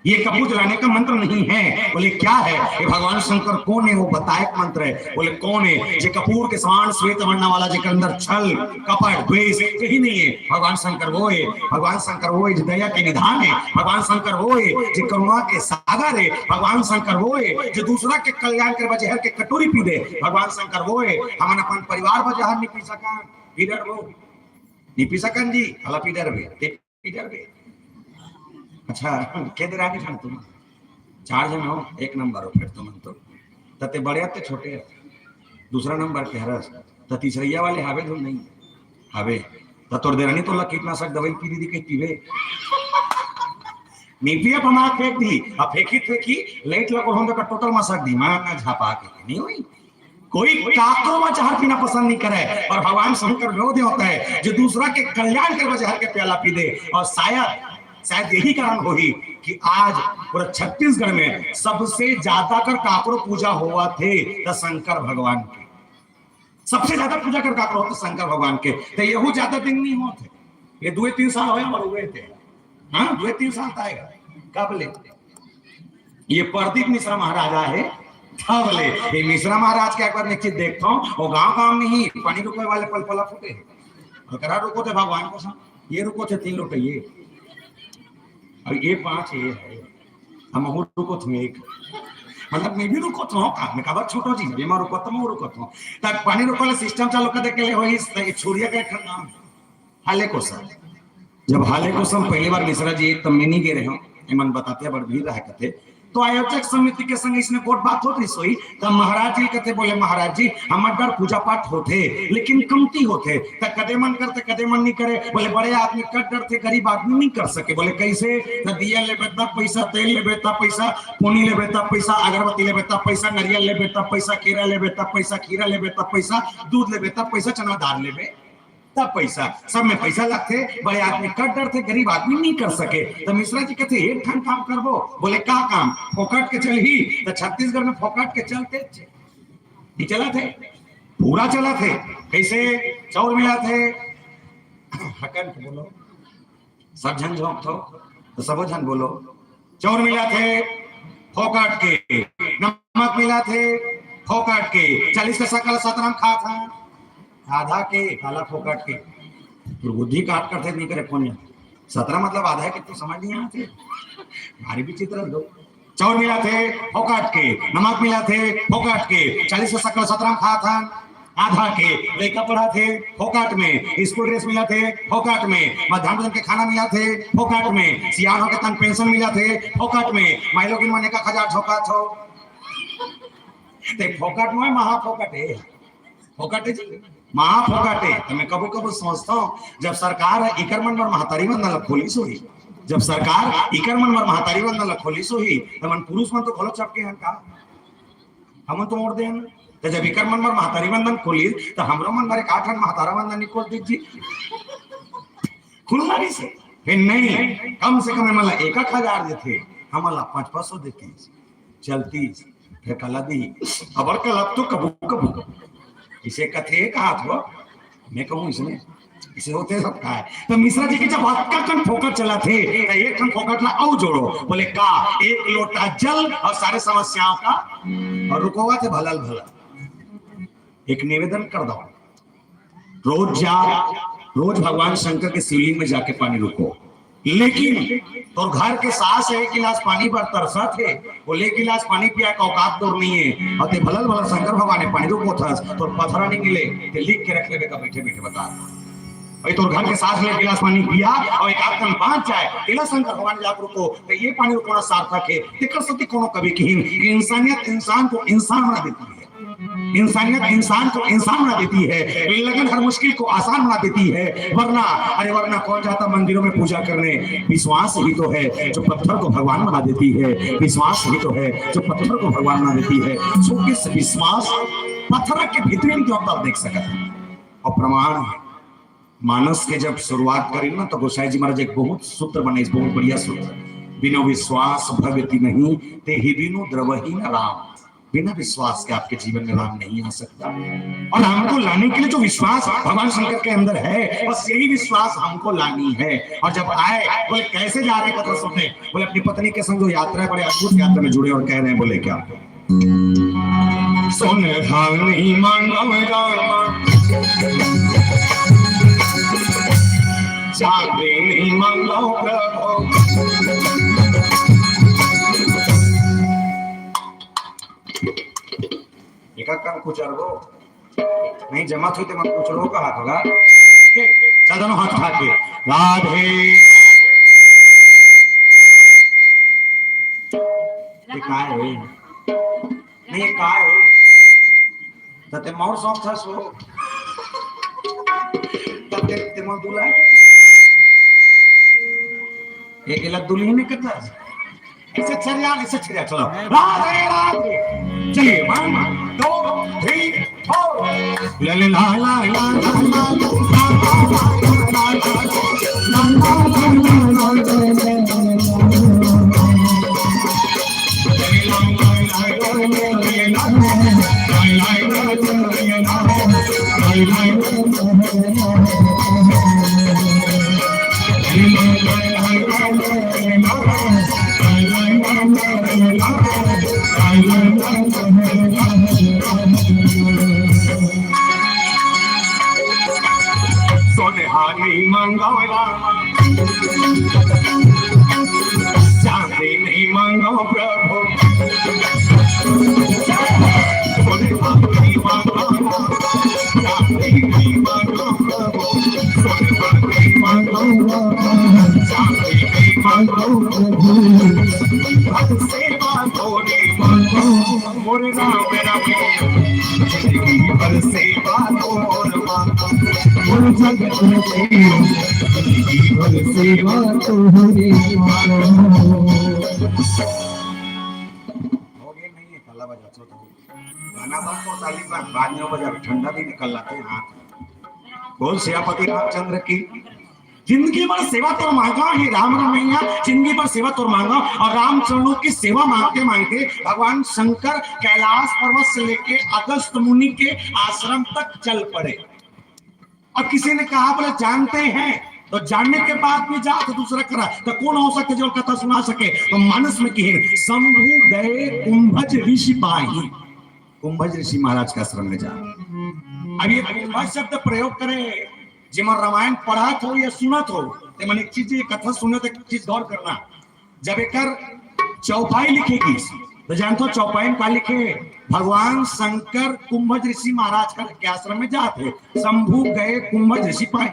ये कपूर जलाने का मंत्र नहीं है। बोले क्या है? ये भगवान शंकर कोन हे, वो बताए के मंत्र हे। बोले कोन हे? जे कपूर के समान श्वेत वर्णा वाला, जेकर अंदर छल, कपट, द्वेष कहीं नहीं हे। भगवान शंकर वो हे, भगवान शंकर वो हे जो दया के निधान हे, भगवान शंकर वो हे जो करुणा के सागर हे, भगवान शंकर वो हे जो दूसरा के कल्याण करे बर जहर के कटोरी पी दे। भगवान शंकर वो हे, हमन अपन परिवार बर जहर नहीं पी सकन, पी डरबो, नहीं पी सकन जी, हला पी डरबे। पी डरबे। अच्छा, के दे रानी खान तुम? चार झन हो, एक नंबर हो फिर तुमन तो। त ते बड़े अते छोटे अते। दूसरा नंबर के हरस। त तीसरैया वाले हावे धुन नहीं? हावे। त तोर देरानी तोला कीटनाशक दवाई पी दीदी कहीं पीवे? नहीं पिया, पमा फेंक दी। अब फेंकी फेंकी, लाइट लगो हम तो टोटल मसक दी, मां झापा के। नहीं हुई? कोई काकरो मा जहर पीना पसंद नहीं करे। और भगवान शंकर वो देवता हे जो दूसरा के कल्याण करे बर जहर के प्याला पी दे। और शायद, शायद यही कारण होही कि आज पूरा छत्तीसगढ़ में सबसे ज्यादा कर काकरो पूजा होवत हे त शंकर भगवान के। सबसे ज्यादा पूजा कर काकरो होत हे शंकर भगवान के। त यहू ज्यादा दिन नहीं होत हे, ये दुए तीन साल होय अउ हुए थे। हाँ, दुए तीन साल त आएगा। कब ले? ये प्रदीप मिश्रा महाराज आए हे, तब ले। ये मिश्रा महाराज के एक बार निश्चित देखता हूँ, वो गांव गांव में ही पानी रुकवे वाले पल पला फूटे। और करा रुको थे भगवान को साथ, ये रुको थे तीन लोटे ये, और ये पांच ये है, हम हूँ रुको थे एक, मतलब मैं भी रुको था का, मैं कबर छोटो जी, ये मैं रुको था, मैं रुको था। तक पानी रुको वाला सिस्टम चालू कर दे के ले हो, इस, इस छुरिया का एक नाम है। हाले कोसम। जब हाले कोसम पहली बार मिश्रा जी, तब मैं नहीं गे रहे हूँ, एमन बताते बड़ भीड़ रहा कथे। तो आयोजक समिति के संग इसने गोठ बात होत रहिस होही, तब महाराज जी कथे, बोले, "महाराज जी, हमर डर पूजा पाठ होथे, लेकिन कमती होथे।" त कदे मन करथे, कदे मन नहीं करे। बोले, "बड़े आदमी कर डरथे, गरीब आदमी नहीं कर सके।" बोले, "कैसे?" त दिया लेबे तब पैसा, तेल लेबे तब पैसा, पोनी लेबे तब पैसा, अगरबत्ती लेबे तब पैसा, नरियल लेबे तब पैसा, केरा लेबे तब पैसा, खीरा लेबे तब पैसा, दूध लेबे तब पैसा, चना दाल लेबे तब पैसा, सब में पैसा लगथे। बड़े आदमी कर डरथे, गरीब आदमी नहीं कर सके। त मिश्रा जी कथे, "एक ठन काम करबो।" बोले, "का काम?" "फोकट के चलही।" त छत्तीसगढ़ में फोकट के चलथे, नहीं चलथे, पूरा चलथे। कैसे? चाउर मिलाथे, हकन के बोलो, सब झन झोंकथो, त सबो झन बोलो, चाउर मिलाथे फोकट के, नमक मिलाथे फोकट के, चालीस के सकल सतरम खात हन, आधा के काला फोकट के। तोर बुद्धि काट करथे नहीं करे कोन। सतरह मतलब आधा हे कि तू समझ नहीं आथे। भारी विचित्र लोग। चाउर मिलाथे फोकट के, नमक मिलाथे फोकट के, चालीस के सकल सतरम खात हन, आधा के लइका पढ़ाथे फोकट में, स्कूल ड्रेस मिलाथे फोकट में, मध्यान्ह भोजन के खाना मिलाथे फोकट में, सियान होके तन पेंशन मिलाथे फोकट में, माई लोगिन मन एक एक हजार झोंकाथो। ते फोकट में महा फोकट हे, फोकट हे जी, महा फोकट हे। त मैं कभू कभू सोचथंव, जब सरकार इकर मन बर महतारी वंदन ल खोलिस होही, जब सरकार इकर मन बर महतारी वंदन ल खोलिस होही, त मन पुरुष मन तो घलो चपके हन का? हमन तो मोड़ दे हन। त जब इकर मन बर महतारी वंदन खोलिस, त हमरो मन बर एक आठ हन महतारा वंदन निकोल दीजिए। खुलना नहीं से। फिर नहीं, कम से कम हमन ला एक एक हजार देथे, हमन ला पाँच पाँच सौ देथे। चलती, फिर कला दी, अबर कला तो कभू कभू। इसे कथे कहा थो, मैं कहूँ इसमें, इसे होते सब का है। तो मिश्रा जी के जब हक्का कन फोकट चलाथे, तो एक कन फोकट ला अउ जोड़ो। बोले, "का एक लोटा जल और सारे समस्याओं का?" और रुकोगा थे भलल भलल। एक निवेदन कर दो, रोज जा, रोज भगवान शंकर के शिवलिंग में जाके पानी रुको। लेकिन तोर घर के सास एक गिलास पानी बर तरसत हे, वो एक गिलास पानी पिया के औकात तोर नहीं है, और ते भलल भलल शंकर भगवान ने पानी रुको थस, तोर पथरा नहीं मिले, ते लिख के रख लेबे का बैठे बैठे बता। भाई, तोर घर के साथ ले गिलास पानी पिया और एक आध कन बाँच जाए, तेला शंकर भगवान जाके रुको, तो ये पानी रुकना सार्थक है। तेकर सेती कोनो कवि किहिन कि इंसानियत इंसान को इंसान बना देती है, इंसानियत इंसान को इंसान बना देती है, लगन हर मुश्किल को आसान बना देती है। वरना, अरे वरना कौन जाता मंदिरों में पूजा करने? विश्वास ही तो है जो पत्थर को भगवान बना देती है, विश्वास ही तो है जो पत्थर को भगवान बना देती है। सो इस विश्वास पत्थर के भीतर में जो आप देख सकते हैं और प्रमाण है। मानस के जब शुरुआत करी ना, तो गोसाई जी महाराज एक बहुत सूत्र बनाइस, बहुत बढ़िया सूत्र, बिनु विश्वास भगति नहीं, तेहि बिनु द्रवहीन राम। बिना विश्वास के आपके जीवन में राम नहीं आ सकता। और राम को लाने के लिए जो विश्वास भगवान शंकर के अंदर है, बस यही विश्वास हमको लानी है। और जब आए, बोले, "कैसे जा रहे हैं?" कथा सुनने, बोले, "अपनी पत्नी के संग जो यात्रा है, बड़े अद्भुत यात्रा में जुड़े।" और कह रहे हैं, बोले क्या? सोनहानी मांगो रामा, चांदनी मांगो प्रभु। एका काम कुछ अरबो नहीं जमा थी तो मैं कुछ लोग का हाथ होगा। ठीक है, चल दोनों हाथ उठा के, राधे। ये काय है? नहीं, ये काय है? तते मोर शौक था सो। तते ते मोर दुल्हा। ये गेला दुल्ही ने कथा। ऐसे छरिया, ऐसे छरिया, चलो। राधे, राधे। चलिए, one, two, three, four। ला, ला, ला, ला, ला, ला, ला। सोनहानी मंगो रामा, चांदनी मंगो प्रभु। सोनहानी मंगो रामा, चांदनी मंगो प्रभु। सोनहानी मंगो रामा, चांदनी मंगो प्रभु। भक्त सेवा तोरी मंगो। मोरे राम, मेरा जिंदगी भर सेवा तोर मांगो। मोर जगत में जिंदगी भर सेवा तोरे मांगो। हो गया नहीं है, कल्ला बजा, चलो। गाना बंद कर, ताली बंद, बाद में बजा, ठंडा भी निकल लाते हैं हाथ। बोल सियापति रामचंद्र की। जिंदगी भर सेवा तोर मांगा हे राम रमैया, जिंदगी भर सेवा तोर मांगा। और राम चरणों की सेवा मांगते मांगते भगवान शंकर कैलाश पर्वत से लेके अगस्त मुनि के आश्रम तक चल पड़े। और किसी ने कहा, बोले, "जानते हैं?" तो जानने के बाद भी जा तो दूसरा करा, तो कौन हो सकता जो कथा सुना सके? तो मानस में किहिन, "शंभु गए कुंभज ऋषि पाही।" कुंभज ऋषि महाराज के आश्रम में जा। अब ये कुंभज शब्द प्रयोग करे, जेमा रामायण पढ़त हो या सुनत हो, ते मन एक चीज, ये कथा सुनत, एक चीज गौर करना। जब एकर चौपाई लिखे गिस, तो जानथो चौपाई में का लिखे? भगवान शंकर कुंभज ऋषि महाराज का के आश्रम में जात हे, "शंभु गए कुंभज ऋषि पाही।"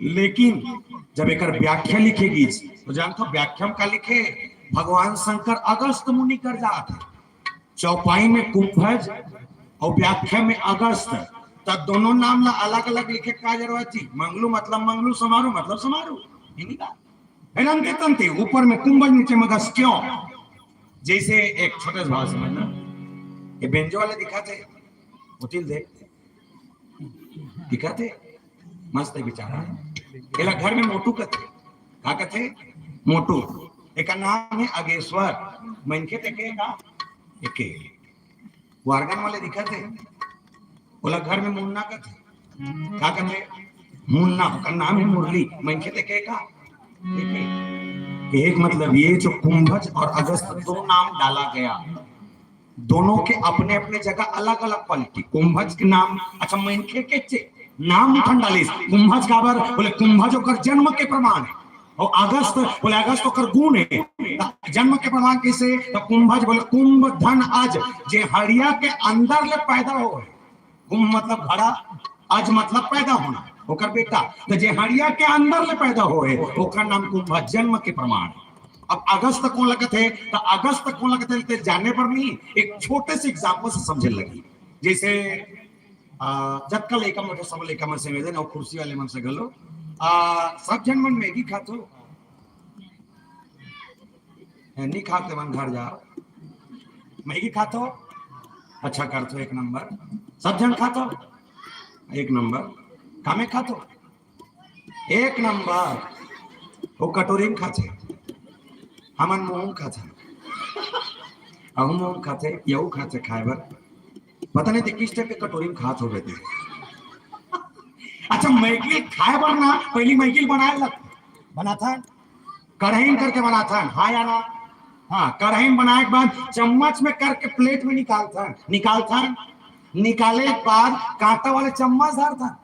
लेकिन जब एकर व्याख्या लिखे गिस, तो जानथो व्याख्या में का लिखे? भगवान शंकर अगस्त मुनि कर जात हे। चौपाई में कुंभज और व्याख्या में अगस्त, त दोनों नाम ला अलग-अलग लिखे का जरूरत थी? मंगलू मतलब मंगलू, समारू मतलब समारू। ये नहीं बात। है ना, अंते तंते, ऊपर में कुंभज, नीचे में अगस्त। क्यों? जैसे एक छोटे से भाव समझना, ये बेंजो वाले दिखाते, उचिल दे, दिखाते, मस्त है बेचारा। एला घर में मोटू कथे। का कथे? मोटू। एकर नाम है अगेश्वर। मनखे ते के का? एके। वो organ वाले दिखत हे, ओला घर में मुन्ना कथे। का कथे? मुन्ना, ओकर नाम है मुरली। मनखे ते के का? एके। एक मतलब ये जो कुंभज और अगस्त दो नाम डाला गया, दोनों के अपने अपने जगह अलग अलग क्वालिटी। कुंभज के नाम, अच्छा, मनखे के चे-, नाम उठन डालिस। कुंभज काबर? बोले कुंभज ओकर जन्म के प्रमाण है। और अगस्त, बोले अगस्त ओकर गुण है। त जन्म के प्रमाण कैसे? तो कुंभज बोले कुंभ धन अज, जे हड़िया के अंदर ले पैदा हो है। कुंभ मतलब घड़ा, अज मतलब पैदा होना। ओकर बेटा, तो जे हड़िया के अंदर ले पैदा होए, ओकर नाम कुंभा, जन्म के प्रमाण। अब अगस्त कोन लगथे, तो अगस्त कोन लगथे, ते जाने पर नहीं, एक छोटे से एग्जाम्पल से समझे लगी। जैसे, आ, जतका लइका मन, सब लइका मन से निवेदन, और कुर्सी वाले मन से घलो, आ, सब झन मन मैगी खाथो, नहीं खाते मन घर जाओ, मैगी खाथो, अच्छा करथो, एक नंबर, सब झन खाथो, एक नंबर, कामे खाथो, एक नंबर, वो कटोरी में खाथे, हमन मुंह में खाथे, अहू मुंह में खाथे, यहू खाथे खाए बर, पता नहीं ते किस टाइप के कटोरी में खात हो गए थे। अच्छा, मैगी खाए बर ना, पहली मैगी बनाए ला, बनाथन, कढ़ाई में करके बनाथन, हाँ या ना? हाँ, कढ़ाई में बनाए के बाद चम्मच में करके प्लेट में निकालथन, निकालथन, निकाले के बाद कांटा वाले चम्मच धरथन,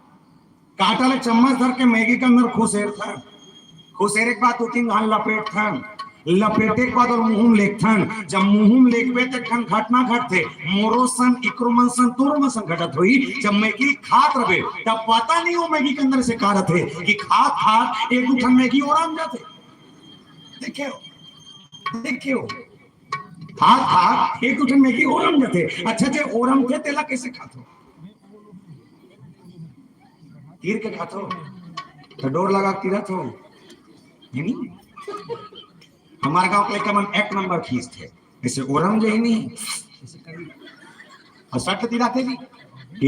कांटा वाले चम्मच धर के मैगी के अंदर खुसेरथन, खुसेरे के बाद दो तीन घान लपेटथन, लपेटे के बाद और मुंह में लेगथन। जब मुंह में लेगबे त एक ठन घटना घटथे, मोरो सन, इकरो मन सन, तोरो मन सन घटत होई। जब मैगी खात रहे, तब पता नहीं वो मैगी के अंदर से का रथे कि खात खात एक दू ठन मैगी ओरम जाथे। देखियो, देखियो, खात खात एक दू ठन मैगी ओरम जाथे। अच्छा, जे ओरम थे, तेला कैसे खाथो? तीर के खाथो, तो डोर लगा के तीरथो, है नी? हमारे गांव के लइका मन एक नंबर खींचथे, ऐसे ओरम जे है नी, और सट तीराथे भी।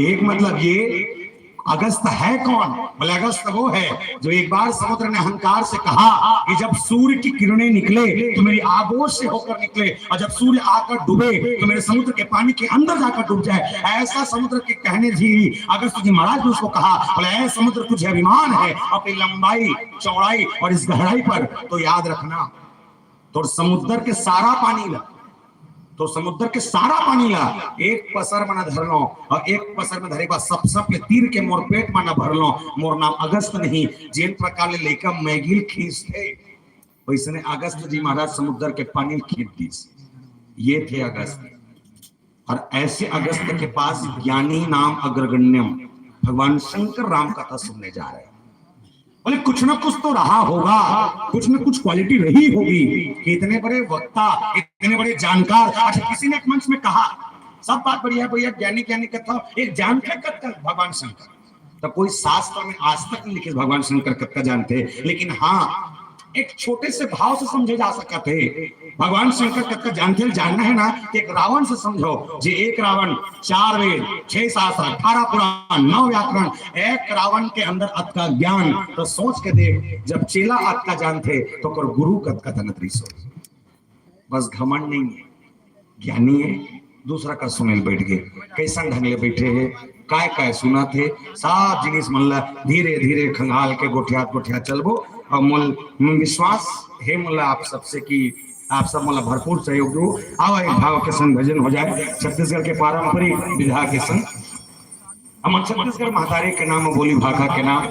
एक मतलब ये, अगस्त है कौन? बोले, अगस्त वो है जो एक बार समुद्र ने अहंकार से कहा कि जब सूर्य की किरणें निकले तो मेरी आगोश से होकर निकले, और जब सूर्य आकर डूबे तो मेरे समुद्र के पानी के अंदर जाकर डूब जाए। ऐसा समुद्र के कहने जी अगस्त जी महाराज ने उसको कहा, बोले, "ऐ समुद्र, तुझे अभिमान है अपनी लंबाई, चौड़ाई और इस गहराई पर, तो याद रखना, तो समुद्र के सारा पानी ला, तो समुद्र के सारा पानी ला एक पसर में ना धर लो, और एक पसर में धरे के बाद सब सब के तीर के मोर पेट में ना भर लो। मोर नाम अगस्त नहीं।" जिन प्रकार ले लइका मैगिल खींचथे, वैसने अगस्त जी महाराज समुद्र के पानी खींच दिस। ये थे अगस्त। और ऐसे अगस्त के पास ज्ञानी नाम अग्रगण्यम, भगवान शंकर राम कथा सुनने जा रहे हैं। बोले, कुछ ना कुछ तो रहा होगा, कुछ ना कुछ क्वालिटी रही होगी कि इतने बड़े वक्ता, इतने बड़े जानकार। अच्छा, किसी ने एक मंच में कहा, सब बात बढ़िया भैया, ज्ञानी ज्ञानी कथा, एक जानकार कथा भगवान शंकर। तो कोई शास्त्र में आज तक नहीं लिखे भगवान शंकर कब का जानते हैं, लेकिन हाँ, एक छोटे से भाव से समझे जा सकते हैं। भगवान शंकर कब का जानते हैं, जानना है ना, कि एक रावण से समझो, जे एक रावण, चार वेद, छह शास्त्र, अठारह पुराण, नौ व्याकरण, एक रावण के अंदर अतका ज्ञान। तो सोच के देख, जब चेला अतका जानते, तो ओकर गुरु कतका तनत रहिस हो। बस घमंड नहीं है, ज्ञानी है, दूसरा का सुने ल बैठ गए, कैसन ढंग ले बैठे हैं, काय काय सुनत हे, सब जिनिस मन ला धीरे धीरे खंगाल के गोठियात गोठियात चलबो। और मोल, मोल विश्वास हे मोला आप सबसे कि आप सब मोला भरपूर सहयोग दो। आओ, एक भाव के संग भजन हो जाए, छत्तीसगढ़ के पारंपरिक विधा के संग। हमर छत्तीसगढ़ महतारी के नाम, बोली भाखा के नाम।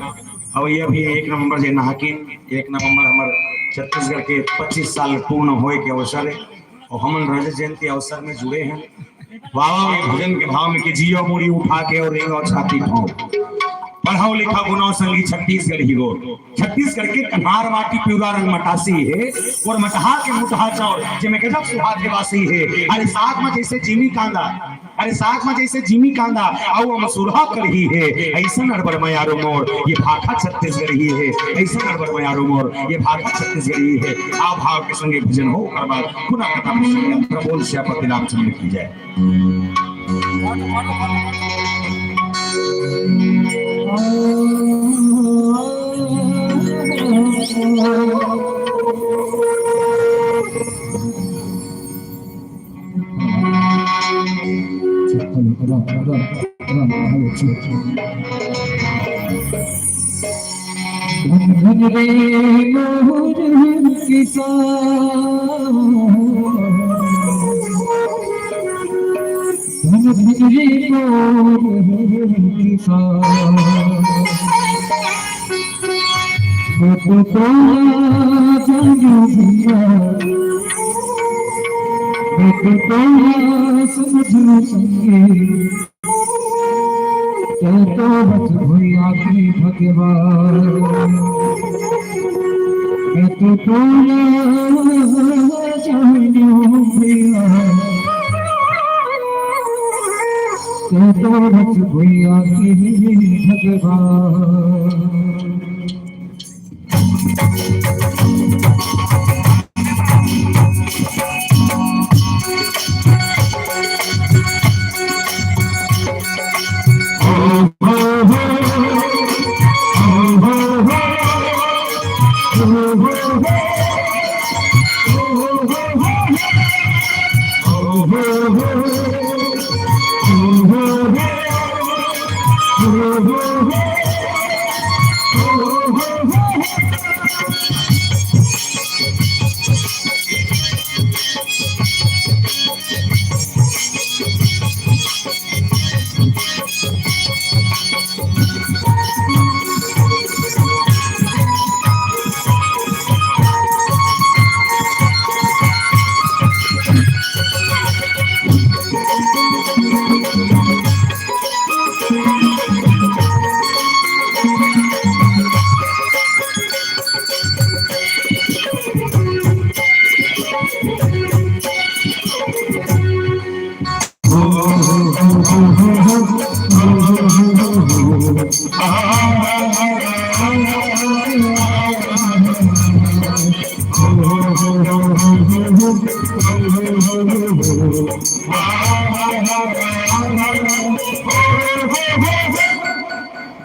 अउ ये भी एक नंबर जे नहाकिन, एक नंबर हमर छत्तीसगढ़ के पच्चीस साल पूर्ण होए के अवसर है और हमन रजत जयंती अवसर में जुड़े हैं। वाह वाह, ये भजन के भाव में कि जियो मुड़ी उठा के और रेंगो छाती ठोंक। पढ़ाओ लिखा गुनाओ संगी छत्तीसगढ़ ही गोर। छत्तीसगढ़ के कन्हार माटी पिवरा रंग मटासी है और मटहा के मुटहा चौर, जेमे गजब सुहाग के वासी है। अरे साग में जैसे जीमी कांदा, अरे साग में जैसे जीमी कांदा, अउ मसुरहा करही है। ऐसन अड़बड़ मयारो मोर, ये भाखा छत्तीसगढ़ी है। ऐसन अड़बड़ मयारो मोर, ये भाखा छत्तीसगढ़ी है। आ भाव के संगे भजन हो, ओकर बाद पुनः कथा प्रसंग। बोल सियापति रामचंद्र की जय। के बाद मैं तो तोला जानू भैया, तू तो बस भैया के भगवान।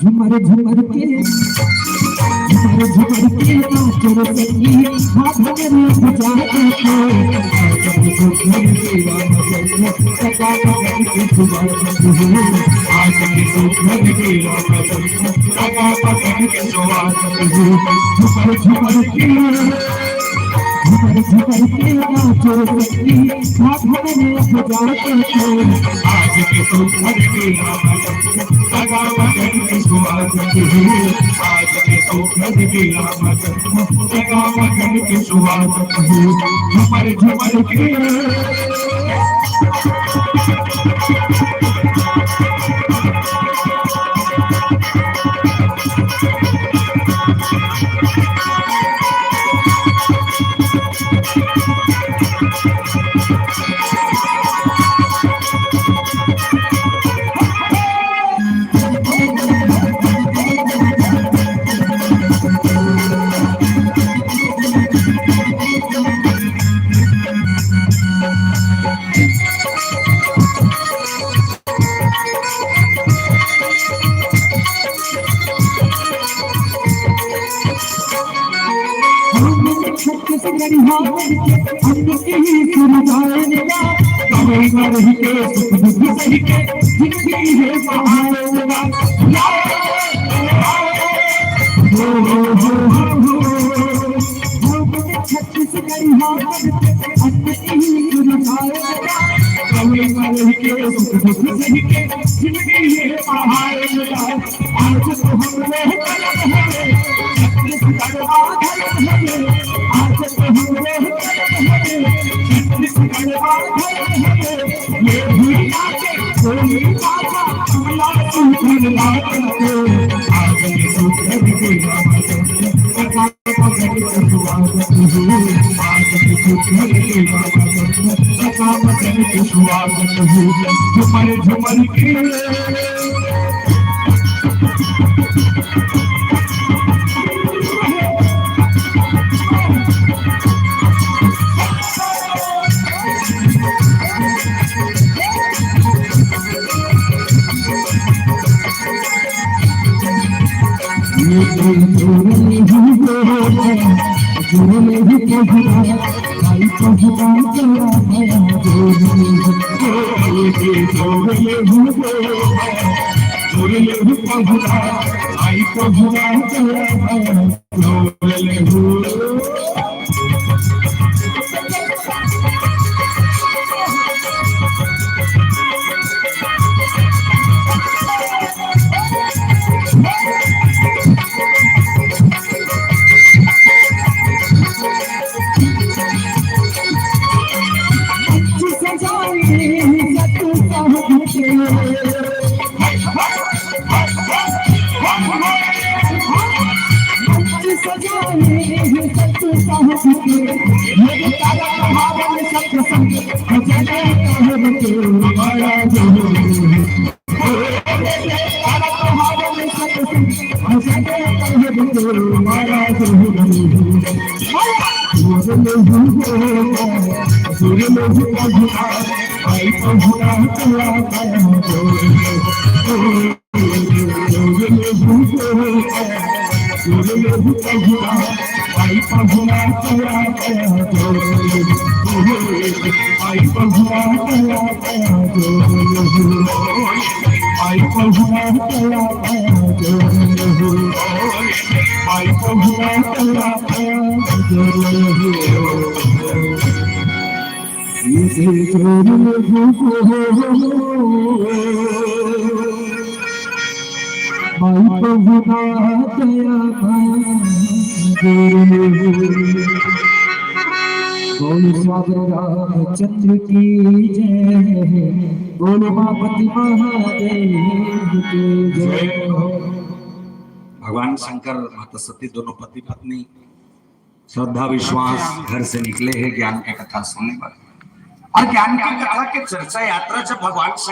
झुमर झुमर के, झुमर झुमर के नाच रे सखी, हाथ में भुजा के। आज के तो घर के वाला, आज के तो घर के वाला, झुमर झुमर के, झुमर झुमर के नाच रे सखी, हाथ में भुजा के। आज के तो घर के वाला, सगा मगन के स्वागत है, आज के तो घर के आमद, सगा मगन के स्वागत है। झुमर झुमर के छत्तीसगढ़ी हाथ के अन्न के ही सुरदान बा, कमई में रह के सुख दुख सह के जिंदगी है बहार बा। हो, हो, हो, हो, हो। छत्तीसगढ़ी हाथ के अन्न के ही सुरदान बा, कमई में रह के सुख दुख सह के जिंदगी है बहार बा। आज तो हम लोग करम हरे, छत्तीसगढ़ वाले हरे। आज तो हम लोग करम हरे, छत्तीसगढ़ वाले हरे। ये भी नाचे कोई बाजा, हमला सुन नाचे। आज ये तो घर के बाजा। झुमर झुमर के बोलो सागर रामचंद्र की जय। बोलो माँ पति महादेव की जय। भगवान शंकर, माता सती, दोनों पति पत्नी श्रद्धा विश्वास घर से निकले हैं ज्ञान के कथा सुनने पर। और ज्ञान की कथा के चर्चा यात्रा जब भगवान